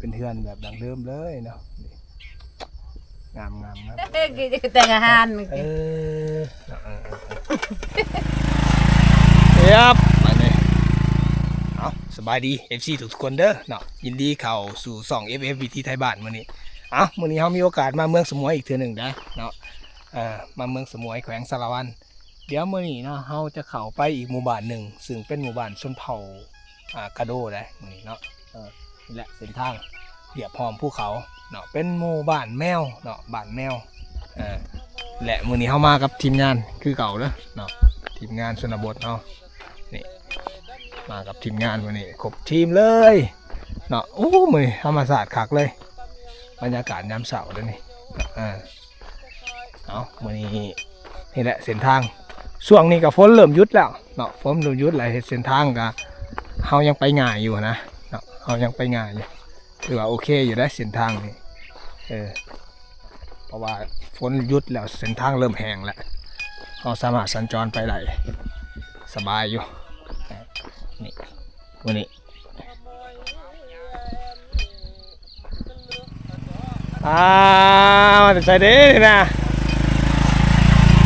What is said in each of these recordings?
ປັນເຮືອນແບບດັ້ງເດີມເລີຍເນາະ. ນີ້ ງາມໆໆ ເອີ ແຕ່ງອາຫານ ເອີ ເອີ ເອີ ບາດນີ້ ເອົາ ສະບາຍດີ ເອັຟຊີ ທຸກໆຄົນເດີເນາະ. ຍິນດີເຂົ້າສູ່ຊ່ອງ ເອັຟເອັຟ ວິຖີໄທບ້ານມື້ນີ້. ເອົາ ມື້ນີ້ເຮົາມີໂອກາດມາເມືອງສະໝວຍອີກເທື່ອໜຶ່ງເດີເນາະ. ເອີ ມາເມືອງສະໝວຍ ແຂວງສາລະວັນ. ດຽວມື້ນີ້ເນາະ ເຮົາຈະເຂົ້າໄປອີກໝູ່ບ້ານໜຶ່ງ ຊຶ່ງເປັນໝູ່ບ້ານຊົນເຜົ່າ ອາ ກະໂດໄດ໋ມື້ນີ້ເນາະ. ເອີ ນີ້ແຫຼະເສັ້ນທາງລຽບຫ້ອມພູເຂົາເນາະ ເປັນໝູ່ບ້ານແມວເນາະ ບ້ານແມວ. ເອີ ແລະ ມື້ນີ້ເຮົາມາກັບທີມງານຄືເກົ່າເດີເນາະ ທີມງານຊົນນະບົດເຮົາ. ນີ້ ມາກັບທີມງານມື້ນີ້ຄົບທີມເລີຍເນາະ. ໂອ້ ມື້ນີ້ທຳມະຊາດຄັກເລີຍ ບັນຍາກາດຍາມເຊົ້າເດີນີ້. ເອີ ເອົາ ມື້ນີ້ນີ້ແຫຼະເສັ້ນທາງ. ຊ່ວງນີ້ກໍຝົນເລີ່ມຢຸດແລ້ວເນາະ ຝົນເລີ່ມຢຸດແລ້ວ ເຮັດເສັ້ນທາງກໍ ເຮົາຍັງໄປງ່າຍຢູ່ນະເນາະ ເຮົາຍັງໄປງ່າຍຢູ່ ຖືວ່າໂອເຄຢູ່ເດ້ເສັ້ນທາງນີ້. ເອີ ເພາະວ່າຝົນຢຸດແລ້ວ ເສັ້ນທາງເລີ່ມແຫ້ງແລ້ວ ເຮົາສາມາດສັນຈອນໄປໄດ້ສະບາຍຢູ່. ນີ້ ມື້ນີ້ ອ່າ ມາແຕ່ໃສເດ້ນີ້ນະ?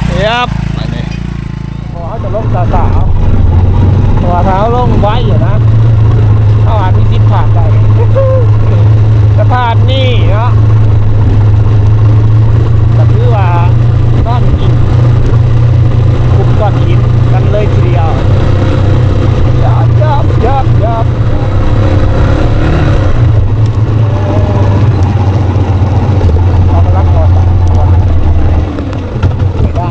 ເອີບ ໄປນີ້ ເພາະວ່າເຮົາຈະລົງຊ້າໆ ເພາະວ່າຖ້າເຮົາລົງໄວຢູ່ນະ ເຮົາອາດມີສິດພາດໄດ້. ສະພາບນີ້ເນາະ ກໍຖືວ່ານອນກິນ ຄຸມກ້ອນຫີນກັນເລີຍທີດຽວ. ເຮົາກຳລັງກໍ່ສ້າງ ໄດ້ໄໝ?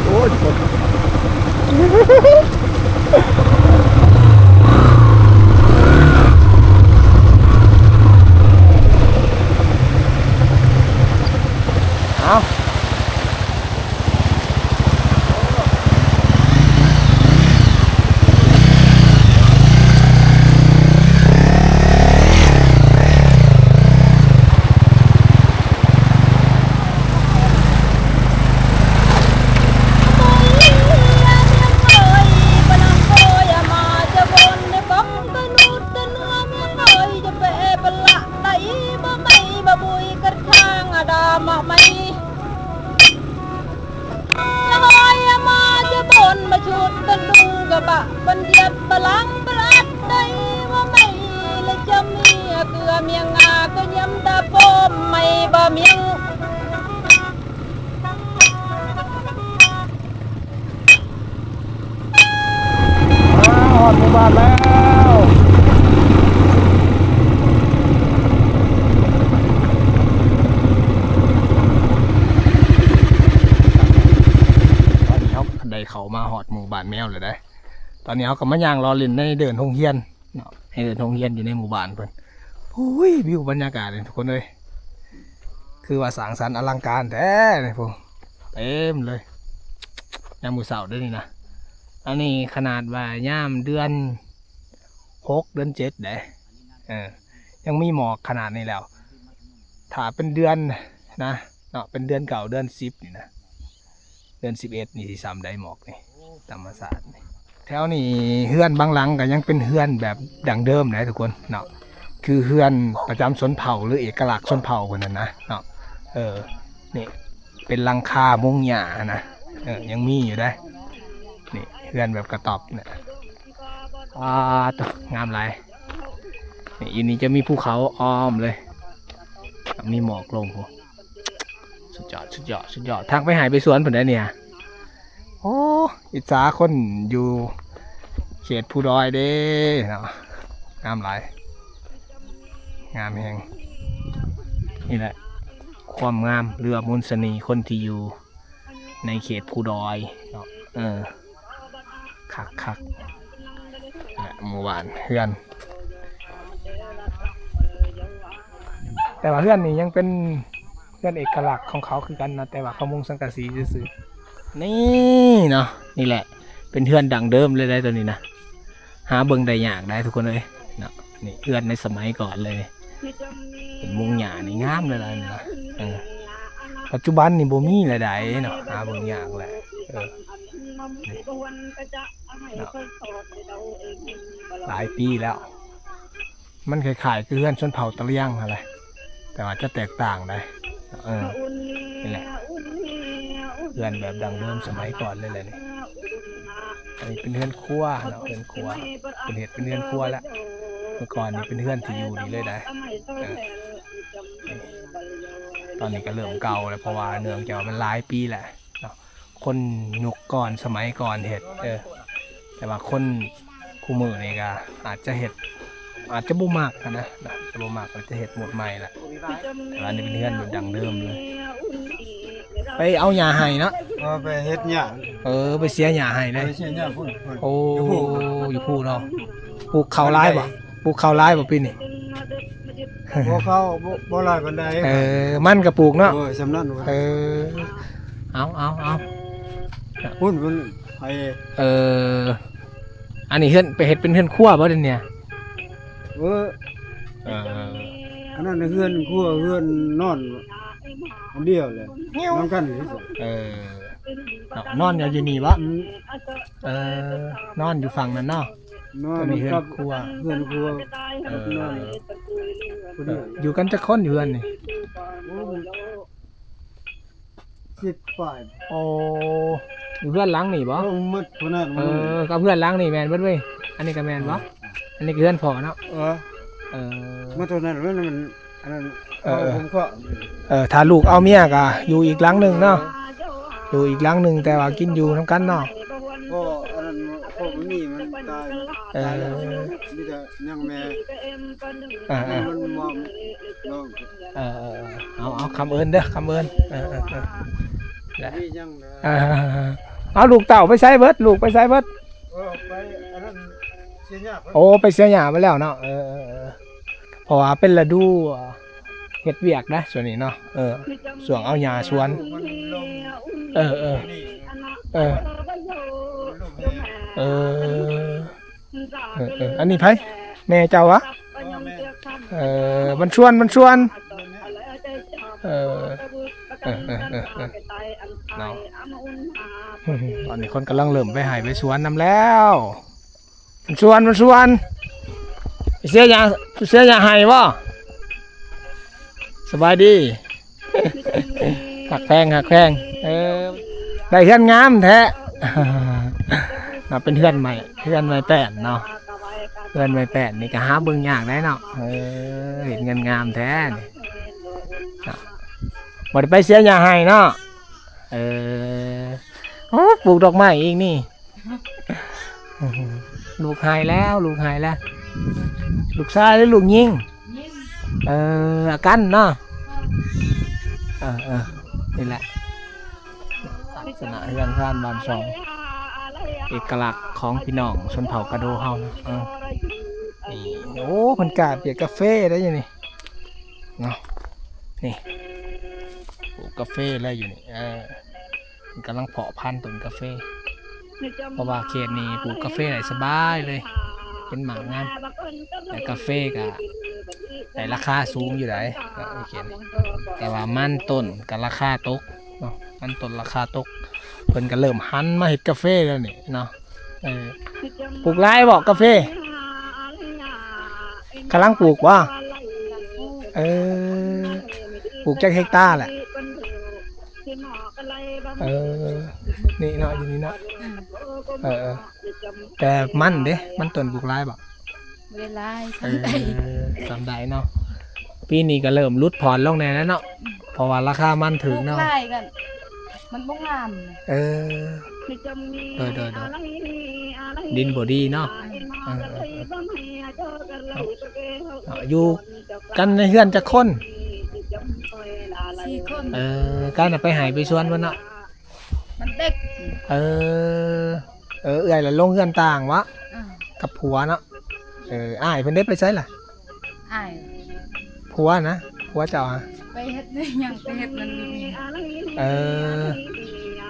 ໂອ້ຍ ເອົາ ມາຮອດໝູ່ບ້ານແລ້ວ. ຕອນນີ້ເຮົາໄດ້ເຂົ້າມາຮອດໝູ່ບ້ານແມວແລ້ວເດ້. ຕອນນີ້ເຮົາກໍມາຍ່າງເລາະຫຼິ້ນໃນເດີ່ນໂຮງຮຽນເນາະ ໃນເດີ່ນໂຮງຮຽນຢູ່ໃນໝູ່ບ້ານເພິ່ນ. ໂອ້ຍ ວິວບັນຍາກາດນີ້ທຸກຄົນເອີຍ ຄືວ່າສ້າງສັນອະລັງການແທ້ນີ້ພຸ້ນ ເຕັມເລີຍ ຍາມມື້ເຊົ້າເດ້ນີ້ນະ. ອັນນີ້ຂະໜາດວ່າຍາມເດືອນຫົກ ເດືອນເຈັດເດ້ ເອີ ຍັງມີໝອກຂະໜາດນີ້ແລ້ວ. ຖ້າເປັນເດືອນນະເນາະ ເປັນເດືອນເກົ້າ ເດືອນສິບນີ້ນະ ເດືອນສິບເອັດນີ້ຊິສ່ຳໃດໝອກນີ້ ທຳມະຊາດນີ້. ແຖວນີ້ເຮືອນບາງຫຼັງກໍຍັງເປັນເຮືອນແບບດັ້ງເດີມໄດ໋ທຸກຄົນເນາະ ຄືເຮືອນປະຈຳຊົນເຜົ່າ ຫຼື ເອກະລັກຊົນເຜົ່າເພິ່ນນັ້ນນະເນາະ. ເອີ ນີ້ເປັນຫຼັງຄາມຸງຫຍ້ານະ ເອີ ຍັງມີຢູ່ເດ້. ນີ້ເຮືອນແບບກະຕ໊ອບນະ ອາ ໂທ້ ງາມຫຼາຍ. ນີ້ຢູ່ນີ້ຈະມີພູເຂົາອ້ອມເລີຍ ມີໝອກລົງພຸ້ນ. ສຸດຍອດ ສຸດຍອດ ສຸດຍອດ ທາງໄປໄຮ່ໄປສວນພຸ້ນໃດ໋ນີ້. ໂອ້ ອິດສາຄົນຢູ່ເຂດພູດອຍເດ້ເນາະ ງາມຫຼາຍ ງາມແຮງ. ນີ້ແຫຼະຄວາມງາມ ຫຼືວ່າມົນສະເໜ່ຄົນທີ່ຢູ່ໃນເຂດພູດອຍເນາະ. ເອີ ຄັກໆ ແລະ ໝູ່ບ້ານເຮືອນ ແຕ່ວ່າເຮືອນນີ້ຍັງເປັນເຮືອນເອກະລັກຂອງເຂົາຄືກັນນະ ແຕ່ວ່າເຂົາມຸງສັງກະສີຊື່ໆ. ນີ້ ນີ້ເນາະ ນີ້ແຫຼະ ເປັນເຮືອນດັ້ງເດີມເລີຍໄດ໋ ໂຕນີ້ນະ ຫາເບິ່ງໄດ້ຍາກໄດ໋ ທຸກຄົນເອີຍເນາະ. ນີ້ເຮືອນໃນສະໄໝກ່ອນເລີຍ ເປັນມຸງຫຍ້ານີ້ງາມເລີຍນະ. ເອີ ປັດຈຸບັນນີ້ບໍ່ມີແລ້ວໄດ໋ເນາະ ຫາເບິ່ງຍາກແຫຼະ. ເອີ ນີ້ເນາະ ຫຼາຍປີແລ້ວ. ມັນຄ້າຍໆຄືເຮືອນຊົນເຜົ່າຕະຫຼຽງຫັ້ນແຫຼະ ແຕ່ວ່າຈະແຕກຕ່າງໄດ໋. ເອີ ນີ້ແຫຼະ ເຮືອນແບບດັ້ງເດີມສະໄໝກ່ອນເລີຍແຫຼະນີ້. ອັນນີ້ເປັນເຮືອນຄົວເນາະ ເຮືອນຄົວ ເພິ່ນເຮັດເປັນເຮືອນຄົວແລ້ວ. ເມື່ອກ່ອນນີ້ເປັນເຮືອນທີ່ຢູ່ນີ້ເລີຍໄດ໋. ເອີ ຕອນນີ້ກໍເລີ່ມເກົ່າແລ້ວ ເພາະວ່າເນື່ອງຈາກວ່າມັນຫຼາຍປີແລ້ວເນາະ. ຄົນຍຸກກ່ອນສະໄໝກ່ອນເຮັດ ເອີ ແຕ່ວ່າຄົນຄູ່ມື້ນີ້ກໍອາດຈະເຮັດ ອາດຈະບໍ່ມັກຫັ້ນນະ ອາດຈະບໍ່ມັກ ອາດຈະເຮັດໝົດໃໝ່ລະ. ແຕ່ວ່າອັນນີ້ເປັນເຮືອນແບບດັ້ງເດີມເລີຍ. ໄປເອົາຫຍ້າໄຮ່ເນາະ. ເອີ ໄປເຮັດຫຍ້າ. ເອີ ໄປເສຍຫຍ້າໄຮ່ເລີຍ. ໄປເສຍຫຍ້າພຸ້ນ ໂອ້ ຢູ່ພູເນາະ. ປູກເຂົ້າຫຼາຍບໍ່? ປູກເຂົ້າຫຼາຍບໍ່ປີນີ້? ບໍ່ເຂົ້າ ບໍ່ ບໍ່ຫຼາຍປານໃດ. ເອີ ມັນກໍປູກເນາະ. ເອີ ສ່ຳນັ້ນ. ເອີ ເອົາ ເອົາ ເອົາ ພຸ້ນ ພຸ້ນ ໄປ. ເອີ ອັນນີ້ເຮືອນ ໄປເຮັດເປັນເຮືອນຄົວບໍ່ດຽວນີ້? ເອີ ເອີ ອັນນັ້ນເຮືອນຄົວ ເຮືອນນອນອັນດຽວແຫຼະ ນອນກັນ. ເອີ ເນາະ ນອນຢູ່ ຢູ່ນີ້ບໍ່? ອືມ ເອີ ນອນຢູ່ຝັ່ງນັ້ນເນາະ. ນອນ ອັນນີ້ເຮືອນຄົວ ເຮືອນຄົວ. ເອີ ນອນ ເອີ ຢູ່ກັນຈັກຄົນຢູ່ເຮືອນນີ້? ໂອ້ ສິບປາຍ. ໂອ້ ຢູ່ເຮືອນຫຼັງນີ້ບໍ່? ເອີ ໝົດພຸ້ນນະ. ເອີ ກັບເຮືອນຫຼັງນີ້ແມ່ນເບິດເວີຍ. ອັນນີ້ກໍແມ່ນບໍ່? ເອີ ອັນນີ້ກໍເຮືອນພໍ່ເນາະ. ເອີ ເອີ ໝົດເທົ່ານັ້ນແຫຼະ ມັນ ອັນນັ້ນ. ເອີ ເອີ ເອີ ຖ້າລູກເອົາເມຍກໍຢູ່ອີກຫຼັງໜຶ່ງເນາະ ຢູ່ອີກຫຼັງໜຶ່ງ ແຕ່ວ່າກິນຢູ່ນຳກັນເນາະ. ພໍ່ ອັນນັ້ນ ພໍ່ບໍ່ມີ ມັນຕາຍ. ເອີ ຕາຍແລ້ວ ມີແຕ່ຍັງແມ່. ເອີ ເອີ ມັນມອມ. ເອີ ເອີ ເອີ ເອົາ ເອົາ ຄຳເອີ້ນເດີ ຄຳເອີ້ນ. ເອີ ເອີ ເອີ ແຫຼະ ເອີ ເອົາ ລູກເຕົ້າໄປໃສເບິດ? ລູກໄປໃສເບິດ? ເອີ ໄປອັນນັ້ນ ເສຍຫຍ້າ. ໂອ້ ໄປເສຍຫຍ້າໄປແລ້ວເນາະ. ເອີ ເອີ ເອີ ເພາະວ່າເປັນລະດູເຮັດວຽກນະ ຊ່ວງນີ້ເນາະ. ເອີ ຊ່ວງເອົາຫຍ້າສວນ. ເອີ ເອີ ເອີ ເອີ ເອີ ອັນນີ້ໃຜ? ແມ່ເຈົ້າຫວາ? ເອີ ມັນຊວນ ມັນຊວນ. ເອີ ເອີ ເນາະ ຕອນນີ້ຄົນກຳລັງເລີ່ມໄປໄຮ່ໄປສວນນຳແລ້ວ. ມັນຊວນ ມັນຊວນ ເສຍຫຍ້າ ເສຍຫຍ້າໄຮ່ບໍ່? ສະບາຍດີ ຮັກແພງ ຮັກແພງ. ເອີ ໄດ້ເຮືອນງາມແທ້ເນາະ ເປັນເຮືອນໃໝ່ ເຮືອນໃໝ່ແປ້ນເນາະ. ເຮືອນໃໝ່ແປ້ນນີ້ກໍຫາເບິ່ງຍາກໄດ໋ເນາະ. ເອີ ເຮັດເຮືອນງາມແທ້ນີ້ເນາະ ບໍ່ໄດ້ໄປເສຍຫຍ້າໄຮ່ເນາະ. ເອີ ໂອ້ ປູກດອກໄມ້ອີກນີ້. ລູກໄຮ່ແລ້ວ ລູກໄຮ່ແລ້ວ. ລູກຊາຍຫຼືລູກຍິງ? ຍິງ. ເອີ ອາກັນເນາະ. ເອີ ເອີ ນີ້ແຫຼະ ລັກສະນະເຮືອນຊານບ້ານຊ່ອງ ເອກະລັກຂອງພີ່ນ້ອງຊົນເຜົ່າກະໂດເຮົາເນາະ. ເອີ ນີ້ ໂອ້ ເພິ່ນກາດປຽກກາເຟໄດ້ຢູ່ນີ້ເນາະ. ນີ້ ປູກກາເຟໄດ້ຢູ່ນີ້. ເອີ ເພິ່ນກຳລັງເພາະພັນຕົ້ນກາເຟ ເພາະວ່າເຂດນີ້ປູກກາເຟໄດ້ສະບາຍເລີຍ ເປັນໝາກງາມ ແລະກາເຟກໍໄດ້ລາຄາສູງຢູ່ໃດ໋ ເຂດນີ້. ແຕ່ວ່າມັນຕົ້ນກໍລາຄາຕົກເນາະ ມັນຕົ້ນລາຄາຕົກ ເພິ່ນກໍເລີ່ມຫັນມາເຮັດກາເຟແລ້ວນີ້ເນາະ. ເອີ ປູກຫຼາຍບໍ່ກາເຟ? ກຳລັງປູກບໍ່? ເອີ ປູກຈັກເຮັກຕາແຫຼະ? ເອີ ນີ້ເນາະ ຢູ່ນີ້ເນາະ. ອືມ ເອີ ເອີ ແຕ່ມັນເດ້ ມັນຕົ້ນປູກຫຼາຍບໍ່? ບໍ່ໄດ້ຫຼາຍ ເອີ ສ່ຳໃດ ສ່ຳໃດເນາະ. ປີນີ້ກໍເລີ່ມຫຼຸດຜ່ອນລົງແດ່ແລ້ວເນາະ ອືມ ເພາະວ່າລາຄາມັນຖືກເນາະ. ປູກຫຼາຍກໍມັນບໍ່ງາມ. ເອີ ໂດຍ ໂດຍ ໂດຍ ດິນບໍ່ດີເນາະ. ອືມ ເອີ ເອີ ເອີ ເນາະ ຢູ່ກັນໃນເຮືອນຈັກຄົນ? ສີ່ຄົນ. ເອີ ກັນນະໄປໄຮ່ໄປສວນເບິດເນາະ ມັນເດັກ. ເອີ ເອີ ເອື້ອຍລະລົງເຮືອນຕ່າງວະ? ເອີ ກັບຜົວເນາະ. ເອີ ອ້າຍເພິ່ນເດ້ໄປໃສລະ? ອ້າຍ ຜົວນະ ຜົວເຈົ້າຫະ? ໄປເຮັດຫຍັງ ໄປເຮັດນັ້ນ. ເອີ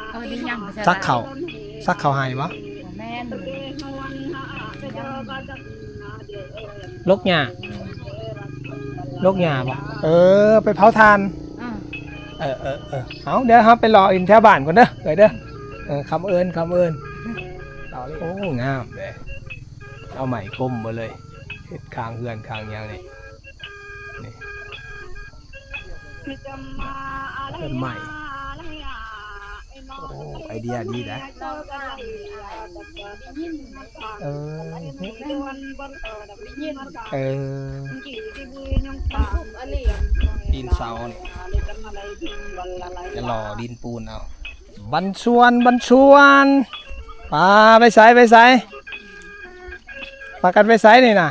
ເຂົາໄດ້ຫຍັງ ສັກເຂົ້າ. ສັກເຂົ້າໃຫ້ບໍ່? ບໍ່ແມ່ນ ລົກຫຍ້າ ລົກຫຍ້າບໍ່? ເອີ ໄປເຜົາຖ່ານ. ເອີ ເອີ ເອີ ເອີ ເອົາ ດຽວເຮົາໄປເລາະຫຼິ້ນແຖວບ້ານກ່ອນເດີ ເອີຍເດີ. ເອີ ຄຳເອີ້ນ ຄຳເອີ້ນ. ໂອ້ ງາມເດ້ ເອົາໄມ້ຄົມເບິດເລີຍ ເຮັດຂ້າງເຮືອນຂ້າງຫຍັງນີ້ ນີ້ ເຮືອນໄມ້. ໂອ້ ໄອເດຍດີໄດ໋. ເອີ ເອີ ຕີນເສົານີ້ ຈະຫຼໍ່ດິນປູນເອົາ. ບັນຊວນ ບັນຊວນ ປາ ໄປໃສ ໄປໃສ? ພາກັນໄປໃສນີ້ນະ?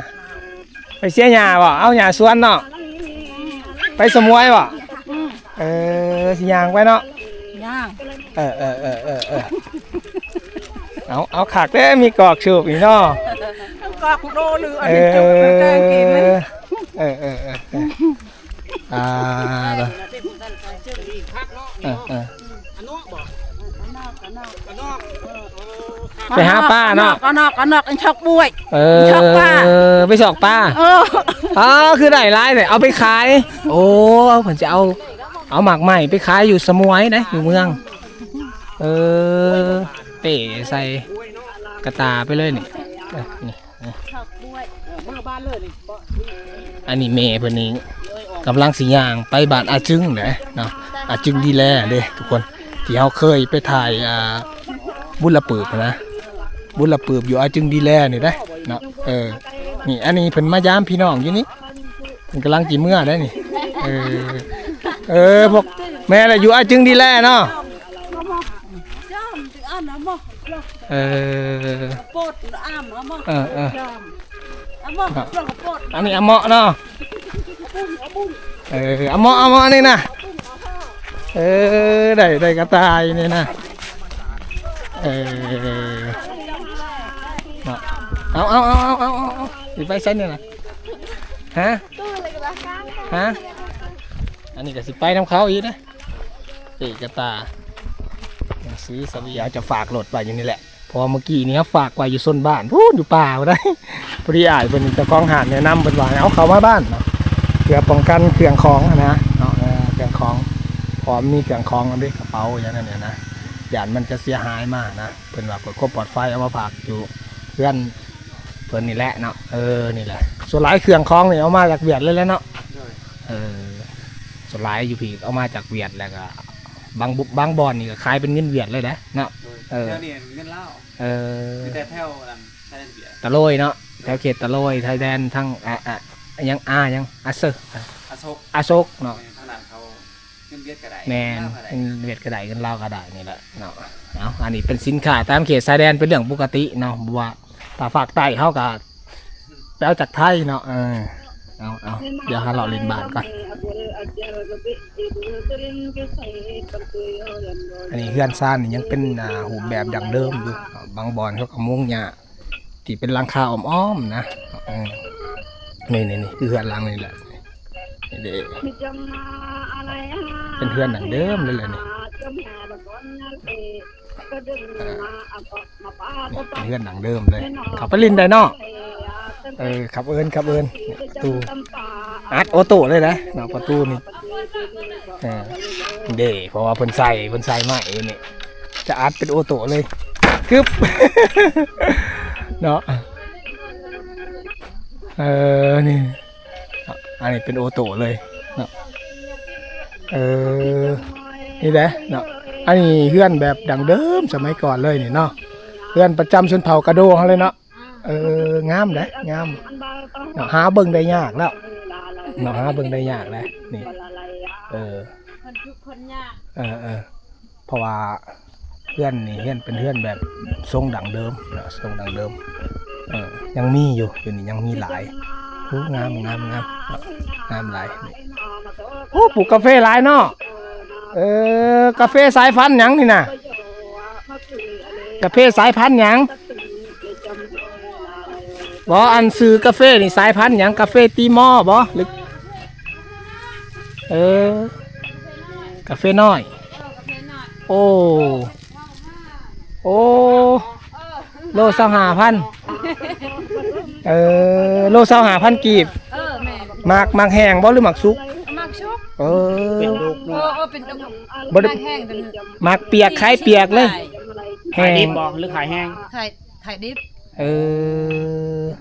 ໄປເສຍຫຍ້າບໍ່? ເອົາຫຍ້າສວນເນາະ ໄປສະໝວຍບໍ່? ເອີ ຊິຍ່າງໄປເນາະ ຍ່າງ. ເອີ ເອີ ເອີ ເອີ ເອີ ເອົາ ເອົາຄັກເດ້ ມີກອກສູບນີ້ເນາະ ກອກໂດຫຼື ເອີ ອັນນີ້ຈຸກແກງກິນ. ເອີ ເອີ ເອີ ເອີ ອ່າ ເອີ ເອີ ໄປຫາປາເນາະ ກະນອກ ກະນອກ ອັນຊອກບວຍ. ເອີ ຊອກປາ ໄປຊອກປາ. ເອີ ອໍ ຄືໄດ້ຫຼາຍແທ້ ເອົາໄປຂາຍ. ໂອ້ ເພິ່ນຈະເອົາ ເອົາໝາກໄມ້ໄປຂາຍຢູ່ສະໝວຍເດ້ ຢູ່ເມືອງ. ເອີ ເປ້ໃສ່ກະຕ່າໄປເລີຍນີ້ ເອີ ນີ້. ອັນນີ້ແມ່ເພິ່ນນີ້ກຳລັງຊິຍ່າງໄປບ້ານອາຈຶງເດ້ເນາະ ອາຈຶງດີແລເດ້ທຸກຄົນ ທີ່ເຮົາເຄີຍໄປຖ່າຍ ອ່າ ບຸນລະປຶບນະ ບຸນລະປຶບຢູ່ອາຈຶງດີແລນີ້ເດ້ເນາະ. ເອີ ນີ້ ອັນນີ້ເພິ່ນມາຢາມພີ່ນ້ອງຢູ່ນີ້ ເພິ່ນກຳລັງຊິເມືອໄດ໋ນີ້. ເອີ ເອີ ພວກແມ່ລະຢູ່ອາຈຶງດີແລເນາະ. ເອີ ເອີ ເອີ ອັນນີ້ອາເມາະເນາະ. ເອີ ອາເມາະ ອາເມາະນີ້ນະ. ເອີ ໄດ້ ໄດ້ກະຕ່າຍນີ້ນະ. ເອີ ເນາະ ເອົາ ເອົາ ເອົາ ເອົາ ເອົາ ຊິໄປໃສນີ້ນະ? ຮະ? ຮະ? ອັນນີ້ກະຊິໄປນຳເຂົາອີກເດ້. ເອກະຕາ ໜັງສືສະເຫວີຍງ ຈະຝາກລົດໄວ້ຢູ່ນີ້ແຫຼະ ເພາະວ່າມື້ກີ້ນີ້ເຮົາຝາກໄວ້ຢູ່ໂຊນບ້ານພຸ້ນ ຢູ່ປ່າພຸ້ນໃດ໋. ພໍດີອ້າຍເພິ່ນ ເຈົ້າຂອງຮ້ານແນະນຳເພິ່ນວ່າໃຫ້ເອົາເຂົ້າມາບ້ານເນາະ ເພື່ອປ້ອງກັນເຄື່ອງຂອງຫັ້ນນະເນາະ. ເອີ ເຄື່ອງຂອງ ເພາະວ່າມີເຄື່ອງຂອງນຳເດ້ ກະເປົາຫຍັງນັ້ນນະ ຢ້ານມັນຈະເສຍຫາຍມານະ. ເພິ່ນວ່າເພື່ອຄວາມປອດໄພ ເອົາມາຝາກຢູ່ເຮືອນເພິ່ນນີ້ແຫຼະເນາະ. ເອີ ນີ້ແຫຼະ ສ່ວນຫຼາຍເຄື່ອງຂອງນີ້ເອົາມາຈາກຫວຽດເລີຍແຫຼະເນາະ. ໂດຍ ເອີ ສ່ວນຫຼາຍຢູ່ພີ້ເອົາມາຈາກຫວຽດ ແລ້ວກະບາງ ບາງບ່ອນນີ້ກະຂາຍເປັນເງິນຫວຽດເລີຍເດ້ເນາະ. ໂດຍ ເອີ ແຖວນີ້ເງິນລາວ. ເອີ ມີແຕ່ແຖວອັນຊາຍແດນຫວຽດ ຕະໂລຍເນາະ. ໂດຍ ແຖວເຂດຕະໂລຍ ຊາຍແດນທາງ ອາ ອາ ຫຍັງ ອາ ຫຍັງ ອາເຊີ ອາໂຊກ ອາໂຊກເນາະ. ແມ່ນ ທາງນັ້ນເຂົາ ເງິນຫວຽດກະໄດ້ ແມ່ນ ເງິນລາວກະໄດ້ ເງິນຫວຽດກະໄດ້ ເງິນລາວກະໄດ້ນີ້ແຫຼະເນາະ. ເອົາ ອັນນີ້ເປັນສິນຄ້າຕາມເຂດຊາຍແດນ ເປັນເລື່ອງປົກກະຕິເນາະ ບໍ່ວ່າຖ້າພາກໃຕ້ເຮົາກະໄປເອົາຈາກໄທເນາະ. ເອີ ເອົາ ເອົາ ດຽວຫາເລາະຫຼິ້ນບ້ານກ່ອນ. ອັນນີ້ເຮືອນຊານນີ້ຍັງເປັນ ອ່າ ຮູບແບບດັ້ງເດີມຢູ່ ບາງບ່ອນເຂົາກະມຸງຫຍ້າ ທີ່ເປັນຫຼັງຄາອ້ອມໆນະ. ເອີ ນີ້ໆ ຄືເຮືອນຫຼັງນີ້ແຫຼະ ນີ້ເດ້ ເປັນເຮືອນດັ້ງເດີມເລີຍແຫຼະນີ້. ເອີ ນີ້ເປັນເຮືອນດັ້ງເດີມເລີຍ ເຂົ້າໄປຫຼິ້ນໄດ້ເນາະ. ເອີ ຂັບເອີ້ນ ຂັບເອີ້ນ ປະຕູ ອັດໂອໂຕ້ເລີຍເດ້ເນາະ ປະຕູນີ້. ເອີ ເດ້ ເພາະວ່າເພິ່ນໃສ່ ເພິ່ນໃສ່ໄມ້ຢູ່ນີ້ ຈະອັດເປັນໂອໂຕ້ເລີຍ ກຶບ ເນາະ. ເອີ ນີ້ ອັນນີ້ເປັນໂອໂຕ້ເລີຍເນາະ. ເອີ ນີ້ເດ້ເນາະ ອັນນີ້ເຮືອນແບບດັ້ງເດີມສະໄໝກ່ອນເລີຍນີ້ເນາະ ເຮືອນປະຈຳຊົນເຜົ່າກະໂດເຮົາເລີຍເນາະ. ເອີ ງາມເດ້ ງາມເນາະ ຫາເບິ່ງໄດ້ຍາກແລ້ວເນາະ ຫາເບິ່ງໄດ້ຍາກແລ້ວນີ້. ເອີ ເອີ ເອີ ເພາະວ່າເຮືອນນີ້ເຮືອນເປັນເຮືອນແບບຊົງດັ້ງເດີມເນາະ ຊົງດັ້ງເດີມ. ເອີ ຍັງມີຢູ່ ຢູ່ນີ້ຍັງມີຫຼາຍ. ໂອ້ ງາມ ງາມ ງາມ ງາມຫຼາຍ. ໂອ້ ປູກກາເຟຫຼາຍເນາະ. ເອີ ກາເຟສາຍພັນຫຍັງນີ້ນະ? ກາເຟສາຍພັນຫຍັງ? ບໍ່ ອັນຊື່ກາເຟນີ້ສາຍພັນຫຍັງ? ກາເຟຕີມໍບໍ່ ຫຼື ເອີ ກາເຟນ້ອຍ. ໂອ້ ໂອ້ ໂລຊາວຫ້າພັນ. ເອີ ໂລຊາວຫ້າພັນກີບ. ເອີ ແມ່ນ. ໝາກ ໝາກແຫ້ງບໍ່ ຫຼືໝາກສຸກ? ໝາກສຸກ. ເອີ ເປັນລູກ ເອີ ເນາະ ເອີ ເປັນລູກ. ບໍ່ໄດ້ ໝາກແຫ້ງ ໝາກປຽກ ຂາຍປຽກເລີຍ. ຂາຍດິບບໍ່ ຫຼືຂາຍແຫ້ງ? ຂາຍ ຂາຍດິບ. ເອີ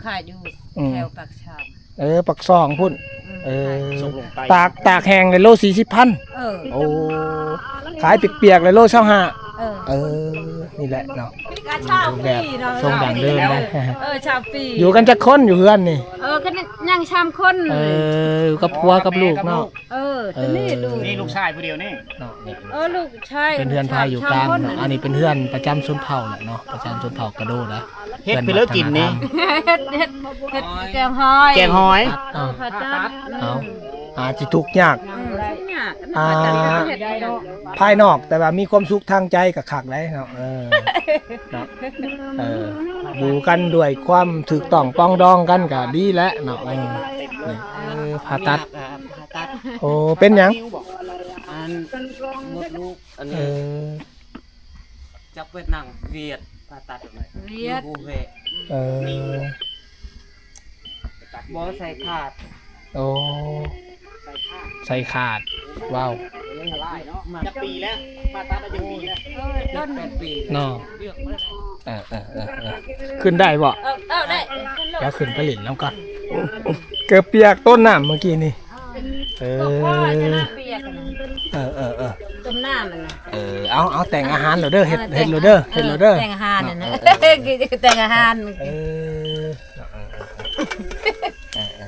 ຂາຍຢູ່ ອືມ ແຖວປາກຊ່ອງ. ເອີ ປາກຊ່ອງພຸ້ນ. ອືມ ເອີ ຂາຍ ຕາກ ຕາກແຫ້ງເລີຍໂລສີ່ສິບພັນ. ເອີ ໂອ້ ຂາຍປຽກໆເລີຍໂລຊາວຫ້າ. ເອີ ເອີ ນີ້ແຫຼະເນາະ ກະຊາວປີເນາະ ຊົງດັງເດີມນະ. ເອີ ຊາວປີ. ຢູ່ກັນຈັກຄົນຢູ່ເຮືອນນີ້? ເອີ ກໍຍັງສາມຄົນ. ເອີ ກັບຜົວກັບລູກເນາະ. ເອີ ຕົວນີ້ລູກ ນີ້ລູກຊາຍຜູ້ດຽວນີ້ເນາະ. ເອີ ລູກຊາຍ ເປັນເຮືອນພາຍຢູ່ກາງເນາະ. ອັນນີ້ເປັນເຮືອນປະຈຳຊົນເຜົ່າແຫຼະເນາະ ປະຈຳຊົນເຜົ່າກະໂດນະ. ເຮັດໄປເລີຍກິນນີ້. ເຮັດ ເຮັດ ເຮັດແກງຫອຍ. ແກງຫອຍ. ເອີ ຜ່າຕັດ. ເອົາ ອືມ ອາດຊິທຸກຍາກ ອືມ ທຸກຍາກ. ອ່າ ພາຍນອກ ແຕ່ວ່າມີຄວາມສຸກທາງໃຈກໍຄັກໄດ໋ເນາະ. ເອີ ເນາະ ເອີ ຢູ່ກັນດ້ວຍຄວາມຖືກຕ້ອງປອງດອງກັນກໍດີແຫຼະເນາະ. ເອີ ນີ້ ເອີ ຜ່າຕັດ. ໂອ້ ເປັນຫຍັງ? ອັນ ມົດລູກ ອັນນີ້ ເອີ ຈັກເວຍດນາມ ຫວຽດ ຜ່າຕັດ ຫວຽດ ຢູ່ພູແພ. ເອີ ບໍ່ໃສ່ຂາດ. ໂອ້ ໃສ່ຂາດ ວ້າວ. ຈັກປີແລ້ວ? ຜ່າຕັດມາຈັກປີແລ້ວ? ເອີ ເຈັດແປດປີເນາະ. ເອີ ເອີ ເອີ ເອີ ຂຶ້ນໄດ້ບໍ່? ເອີ ເອີ ໄດ້. ດຽວຂຶ້ນໄປຫຼິ້ນນຳກ່ອນ. ເກີບປຽກ ຕົ້ນນ້ຳເມື່ອກີ້ນີ້. ເອີ ເອີ ເອີ ເອີ ຕົ້ນນ້ຳປຽກນະ. ເອີ ເອີ ເອີ ຕົ້ນນ້ຳມັນນະ. ເອີ ເອົາ ເອົາ ແຕ່ງອາຫານໂລດເດີ ເຮັດ ເອີ ເຮັດໂລດເດີ ແຕ່ງ ເຮັດໂລດເດີ. ເອີ ແຕ່ງອາຫານ. ເນາະ ເອີ ເອີ ແຕ່ງອາຫານ. ເອີ ເອີ ເອີ ເອີ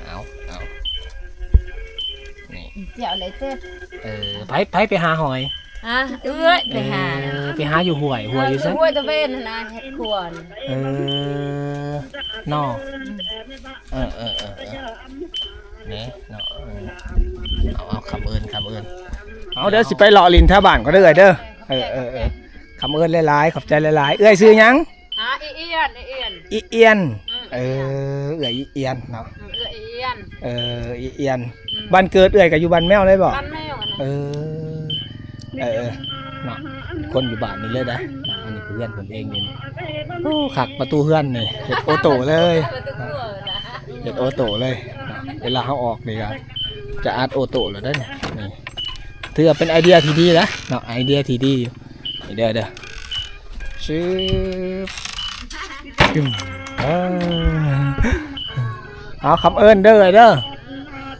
ເອົາ ເອົາ ນີ້ ເຈົ້າໄດ້ເຕັດ. ເອີ ໃຜ ໃຜໄປຫາຫອຍ? ອາ ເອື້ອຍໄປຫາ. ເອີ ໄປຫາຢູ່ຫ້ວຍ. ຫ້ວຍຢູ່ໃສ? ຫ້ວຍຕະເວັນຫັ້ນນະ ເຮັດຄົວ. ເອີ ເນາະ. ອືມ ເອີ ເອີ ເອີ ເອີ ນີ້ເນາະ. ເອີ ເອົາ ເອົາ ຄຳເອີ້ນ ຄຳເອີ້ນ. ເອົາ ດຽວຊິໄປເລາະຫຼິ້ນແຖວບ້ານກ່ອນເດີ ເອື້ອຍເດີ. ເອີ ເອີ ເອີ ຄຳເອີ້ນຫຼາຍໆ ຂອບໃຈຫຼາຍໆ. ເອື້ອຍຊື່ຫຍັງ? ອາ ອີ່ອຽນ ອີ່ອຽນ. ອີ່ອຽນ. ອືມ ເອີ ເອື້ອຍອີ່ອຽນເນາະ. ອືມ ເອື້ອຍອີ່ອຽນ. ເອີ ອີ່ອຽນ. ອືມ ບ້ານເກີດເອື້ອຍກໍຢູ່ບ້ານແມວເລີຍບໍ່? ບ້ານແມວ. ເອີ ເອີ ເອີ ເນາະ ຄົນຢູ່ບ້ານນີ້ເລີຍໄດ໋. ອັນນີ້ຄືເຮືອນເພິ່ນເອງນີ້. ໂອ້ ຄັກ ປະຕູເຮືອນນີ້ ເຮັດໂອໂຕ້ເລີຍ. ປະຕູເຮືອນນະ ເຮັດໂອໂຕ້ເລີຍ. ເວລາເຮົາອອກນີ້ກໍຈະອັດໂອໂຕ້ແລ້ວເດ້. ນີ້ ຖືວ່າເປັນໄອເດຍທີ່ດີນະເນາະ ໄອເດຍທີ່ດີຢູ່. ນີ້ເດີ ເດີ ຊຶບ ຕຶ້ມ ເອີ ເອົາ ຄຳເອີ້ນເດີ ເດີ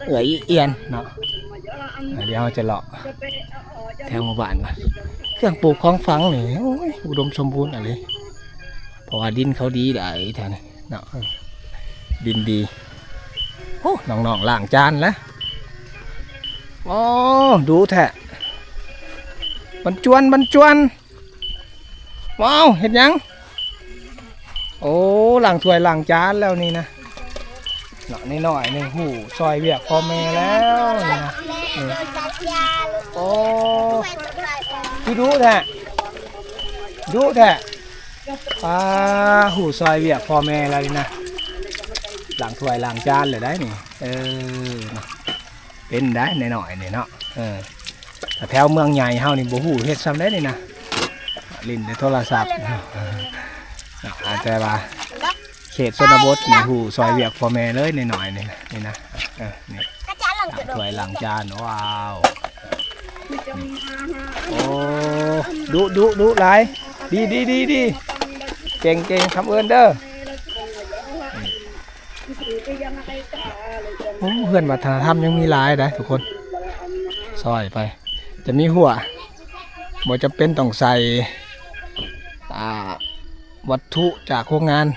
ເອື້ອຍອີ່ອຽນເນາະ. ດຽວເຮົາຈະເລາະແຖວໝູ່ບ້ານກ່ອນ. ເຄື່ອງປູກຂອງຝັງນີ້ ໂອ້ຍ ອຸດົມສົມບູນອີ່ຫຼີ ເພາະວ່າດິນເຂົາດີໄດ໋ແຖວນີ້ເນາະ. ເອີ ດິນດີ. ໂອ້ ນ້ອງໆ ລ້າງຈານລະ. ໂອ້ ດຸແທ້ ບັນຈວນ ບັນຈວນ. ວ້າວ ເຮັດຫຍັງ? ໂອ້ ລ້າງຖ້ວຍລ້າງຈານແລ້ວນີ້ນະ. ເນາະ ນ້ອຍໆ ນີ້ຮູ້ຊ່ອຍວຽກພໍ່ແມ່ແລ້ວນີ້ນະ. ນີ້ ໂອ້ ຄືດຸແທ້ ດຸແທ້. ປ້າ ຮູ້ຊ່ອຍວຽກພໍ່ແມ່ແລ້ວນີ້ນະ ລ້າງຖ້ວຍລ້າງຈານແລ້ວໄດ໋ນີ້. ເອີ ເນາະ ເປັນໄດ໋ ນ້ອຍໆ ນີ້ເນາະ. ເອີ ແຖວເມືອງໃຫຍ່ເຮົານີ້ບໍ່ຮູ້ເຮັດຊ່ຳໃດນີ້ນະ ຫຼິ້ນແຕ່ໂທລະສັບ. ອາ ແຕ່ວ່າເຂດຊົນນະບົດນີ້ຮູ້ຊ່ອຍວຽກພໍ່ແມ່ເລີຍ ນ້ອຍໆ ນີ້ນະ ນີ້ນະ. ເອີ ນີ້ ລ້າງຖ້ວຍລ້າງຈານ. ວ້າວ ໂອ້ ດຸ ດຸ ດຸຫຼາຍ. ດີ ດີ ດີ ດີ ເກັ່ງ ເກັ່ງ ຄຳເອີ້ນເດີ. ໂອ້ ເຮືອນວັດທະນະທຳຍັງມີຫຼາຍໄດ໋ທຸກຄົນ ຊ່ອຍໄປ. ຈະມີຮົ້ວ ບໍ່ຈຳເປັນຕ້ອງໃສ່ ອ່າ ວັດຖຸຈາກໂຮງງານ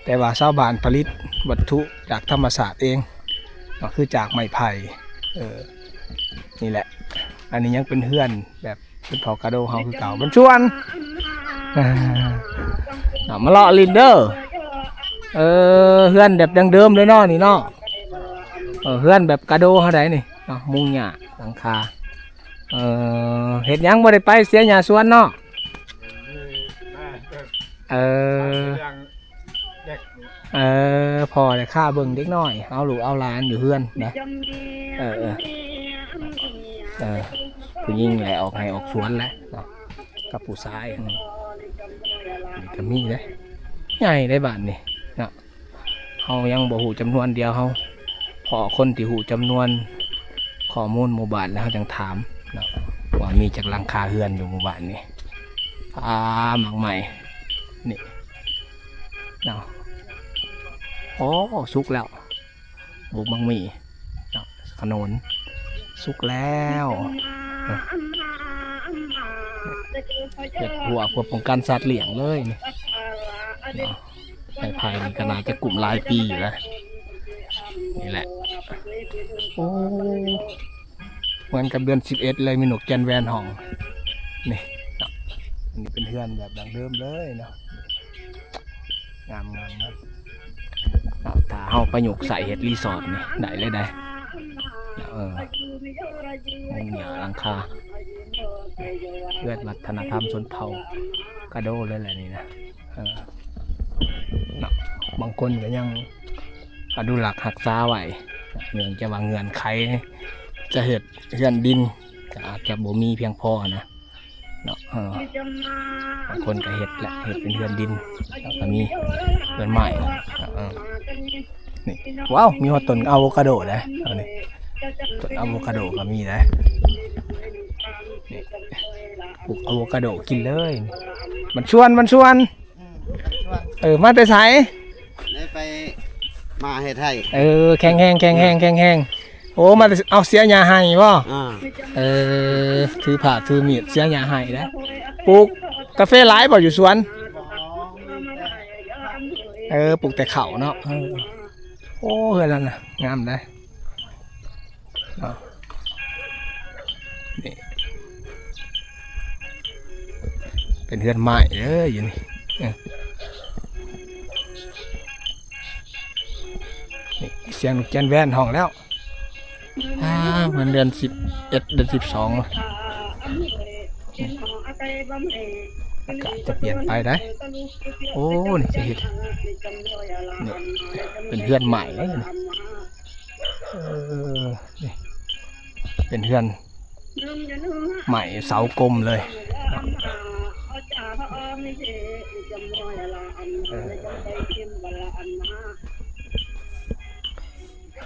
ແຕ່ວ່າຊາວບ້ານຜະລິດວັດຖຸຈາກທຳມະຊາດເອງເນາະ ຄືຈາກໄມ້ໄຜ່. ເອີ ນີ້ແຫຼະ ອັນນີ້ຍັງເປັນເຮືອນແບບ ເປັນເຜົ່າກະໂດເຮົາຄືເກົ່າ ບັນຊວນ. ເອົາ ມາເລາະຫຼິ້ນເດີ. ເອີ ເຮືອນແບບດັ້ງເດີມເລີຍເນາະນີ້ເນາະ. ເອີ ເຮືອນແບບກະໂດເຮົາໃດນີ້ເນາະ ມຸງຫຍ້າຫຼັງຄາ. ເອີ ເຮັດຫຍັງບໍ່ໄດ້ໄປເສຍຫຍ້າສວນເນາະ? ເອີ ເອີ ພໍ່ແຫຼະຄາເບິ່ງເດັກນ້ອຍ ເອົາລູກເອົາຫຼານຢູ່ເຮືອນນະ. ເອີ ເອີ ເອີ ຜູ້ຍິງແຫຼະອອກໄຮ່ອອກສວນແຫຼະເນາະ ກັບຜູ້ຊາຍ. ອືມ ນີ້ກໍມີเด้ ใหญ่ได้บ้านนี่เนาะ เฮายังบ่ฮู้จำนวน เดี๋ยวเฮาพ้อคนที่ฮู้จำนวนข้อมูลหมู่บ้านแล้วเฮาจั่งถามเนาะ ว่ามีจักหลังคาเฮือนอยู่หมู่บ้านนี่ อ่า หมากไม้ นี่เนาะ โอ้ สุกแล้ว ปลูกหมากหมี่เนาะ ขนุน สุกแล้วเนาะ เฮ็ดรั้วเพื่อป้องกันสัตว์เลี้ยงเลยนี่เนาะ ไม้ไผ่นี่ก็น่าจะกุ้มหลายปีอยู่นะ นี่แหละ โอ้ เหมือนกับเดือนสิบเอ็ดเลย มีนกแก่นแวนฮ้อง นี่เนาะ อันนี้เป็นเฮือนแบบดั้งเดิมเลยเนาะ งามๆ เนาะ ถ้าเฮาประยุกต์ใส่เฮ็ดรีสอร์ทนี่ได้เลยได้ เออ มุงหญ้าหลังคา เฮือนวัฒนธรรมชนเผ่ากะโดเลยแหละนี่นะ เออ เนาะ บางคนก็ยังอนุรักษ์รักษาไว้ เนื่องจากว่าเงื่อนไขจะเฮ็ดเฮือนดินก็อาจจะบ่มีเพียงพอนะ เนาะ เออ บางคนก็เฮ็ดแหละ เฮ็ดเป็นเฮือนดิน แล้วก็มีเฮือนไม้ เออ นี่ ว้าว มีฮอดต้นอะโวคาโดเด้ เอานี่ ต้นอะโวคาโดก็มีเด้ นี่ ปลูกอะโวคาโดกินเลย มันชวน มันชวน อืม ชวน เออ มาแต่ไส ได้ไปมาเฮ็ดไฮ่ เออ แข็งแรง แข็งแรง แข็งแรง โอ้ มาแต่ เอาเสียหญ้าไฮ่บ่ อ่า เออ ถือผ้าถือมีดเสียหญ้าไฮ่นะ ปลูกกาแฟหลายบ่อยู่สวน เออ ปลูกแต่ข้าวเนาะ เออ โอ้ เฮือนนั่นน่ะ งามเด้ เนาะ นี่ เป็นเฮือนไม้เด้ออยู่นี่ เออ นี่ เสียงนกแก่นแวนฮ้องแล้ว อ่า มันเดือนสิบเอ็ด เดือนสิบสอง อากาศจะเปลี่ยนไปได้ โอ้ นี่จะเฮ็ด นี่ เป็นเฮือนไม้เด้นี่ เออ นี่ เป็นเฮือนไม้เสากลมเลย เออ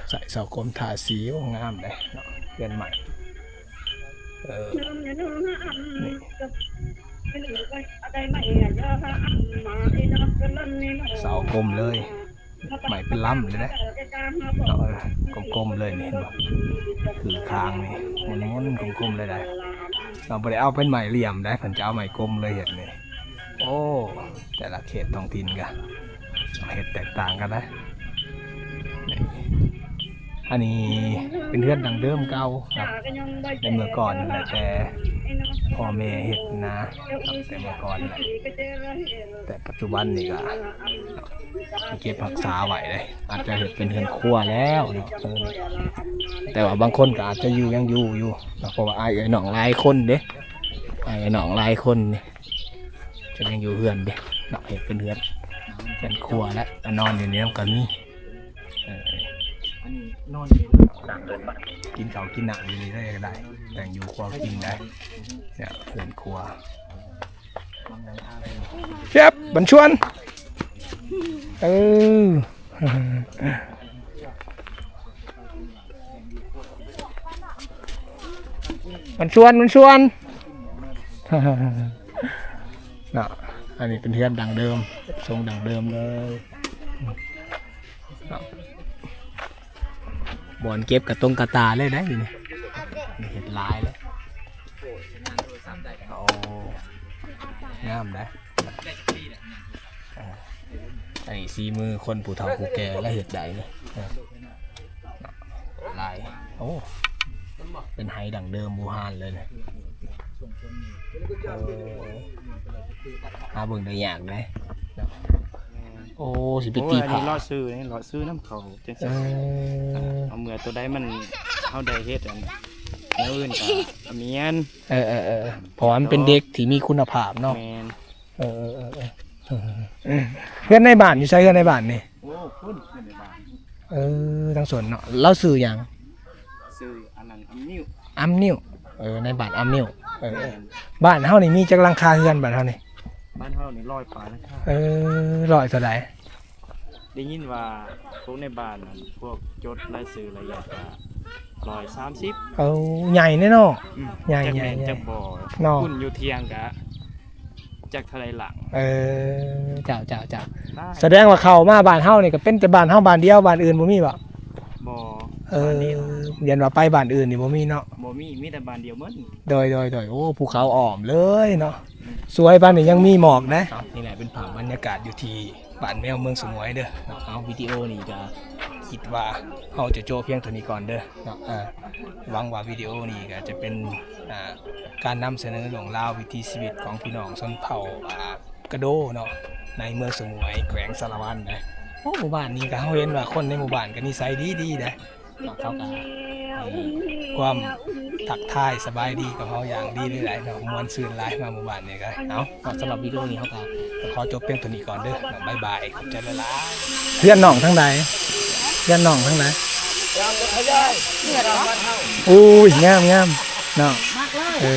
ใส่เสากลมทาสี โอ้ งามเด้เนาะ เฮือนไม้ เออ นี่ เสากลมเลย ไม้เป็นลำเลยนะ เนาะ เออ กลมๆเลยนี่ เห็นบ่ คือคางนี่ ม้วนๆกลมๆเลยได้ เราบ่ได้เอาเป็นไม้เหลี่ยมได้ เพิ่นจะเอาไม้กลมเลยเฮ็ดนี่ โอ้ แต่ละเขตท้องถิ่นก็เฮ็ดแตกต่างกันนะ นี่ อันนี้เป็นเฮือนดั้งเดิมเก่าครับ แต่เมื่อก่อนนั่นแหละ แต่พ่อแม่เฮ็ดนะ แต่เมื่อก่อนนั่นแหละ แต่ปัจจุบันนี่ก็เก็บรักษาไว้เลย อาจจะเฮ็ดเป็นเฮือนครัวแล้วเนาะ เออ แต่ว่าบางคนก็อาจจะอยู่ ยังอยู่อยู่เนาะ เพราะว่าอ้ายเอื้อยน้องหลายคนเด้ อ้ายเอื้อยน้องหลายคนนี่ จะยังอยู่เฮือนเด้เนาะ เฮ็ดเป็นเฮือน เฮือนครัวแล้ว ก็นอนอยู่นี่นำกันมี เออ อันนี้นอนอยู่ กินข้าวกินน้ำอยู่นี่เลยก็ได้ แต่งอยู่ครัวกินได้ เนี่ย เฮือนครัว เปียบ บัญชวน เออ บัญชวน บัญชวน เนาะ อันนี้เป็นเฮือนดั้งเดิม ทรงดั้งเดิมเลย เนาะ บ่อนเก็บกระตงกระตาเลยได้นี่ เฮ็ดหลายเลย โอ้ งามได้ อ่า อันนี้สีมือคนผู้เฒ่าผู้แก่แล้วเฮ็ดได้นี่ อ่า ลาย โอ้ เป็นไหดั้งเดิมโบราณเลยนี่ โอ้ หาเบิ่งได้ยากเด้ โอ้ สิไปตี โอ้ย อันนี้ผ้า เลาะซื้อนี่ เลาะซื้อนำเขาจัง เอ ซั่น อ เอาเมื่อตัวใดมัน เฮาได้เฮ็ดอันแนวอื่นก็เอาเมียน เออ เออ เออ เพราะว่ามันเป็นเด็กที่มีคุณภาพเนาะ แม่น เออ เออ เออ เออ เฮือนในบ้านอยู่ไส เฮือนในบ้านนี่ โอ้ พุ้นเฮือนในบ้าน เออ ทางสวนเนาะ ลาวชื่อหยัง ชื่ออันนั้น อำนิว อำนิว เออ ในบ้านอำนิว เออ เออ แม่น บ้านเฮานี่มีจักหลังคาเฮือนบ้านเฮานี่ ບ້ານເຮົານີ້ຮ້ອຍປາຍຫຼັງຄາ. ເອີ ຮ້ອຍເທົ່າໃດ? ໄດ້ຍິນວ່າພວກໃນບ້ານນັ້ນ ພວກຈົດລາຍຊື່ລາຍລະອຽດກະຮ້ອຍສາມສິບ. ເອີ ໃຫຍ່ເດ້ເນາະ. ອືມ ໃຫຍ່ ຈັກແມ່ນ ໃຫຍ່ ຈັກບໍ່ເນາະ. ຄຸນຢູ່ທ່ຽງກະຈັກເທົ່າໃດຫຼັງ. ເອີ ເຈົ້າ ເຈົ້າ ເຈົ້າ. ສະແດງວ່າເຂົ້າມາບ້ານເຮົານີ້ກະເປັນແຕ່ບ້ານເຮົາບ້ານດຽວ ບ້ານອື່ນບໍ່ມີບໍ? ບໍ່. ເອີ ຢ້ານວ່າໄປບ້ານອື່ນນີ້ບໍ່ມີເນາະ. ບໍ່ມີ ມີແຕ່ບ້ານດຽວໝົດ. ໂດຍ ໂດຍ ໂດຍ. ໂອ້ ພູເຂົາອ້ອມເລີຍເນາະ. ສວຍປານນີ້ຍັງມີໝອກນະ. ເອົາ ນີ້ແຫຼະເປັນພາບບັນຍາກາດຢູ່ທີ່ບ້ານແມວເມືອງສະໝວຍເດີເນາະ. ເອົາ ວິດີໂອນີ້ກະຄິດວ່າເຮົາຈະໂຈະພຽງເທົ່ານີ້ກ່ອນເດີເນາະ. ເອີ ຫວັງວ່າວິດີໂອນີ້ກະຈະເປັນ ອ່າ ການນຳສະເໜີເລື່ອງລາວວິຖີຊີວິດຂອງພີ່ນ້ອງຊົນເຜົ່າ ອ່າ ກະໂດເນາະ ໃນເມືອງສະໝວຍ ແຂວງສາລະວັນນະ. ໂອ້ ໝູ່ບ້ານນີ້ກະເຮົາເຫັນວ່າຄົນໃນໝູ່ບ້ານກະນິໄສດີໆເດ້. ເຂົາກະໃຫ້ຄວາມທັກທາຍສະບາຍດີກັບເຮົາຢ່າງດີເລີຍເນາະ. ມ່ວນຊື່ນຫຼາຍມາໝູ່ບ້ານນີ້ກະ. ເອົາ ສຳລັບວິດີໂອນີ້ເຮົາກະຂໍຈົບພຽງເທົ່ານີ້ກ່ອນເດີ. ບາຍບາຍ ຂອບໃຈຫຼາຍໆ. ເຮືອນນ້ອງທາງໃດ? ເຮືອນນ້ອງທາງໃດ? ໂອ້ຍ ງາມໆເນາະ. ເອີ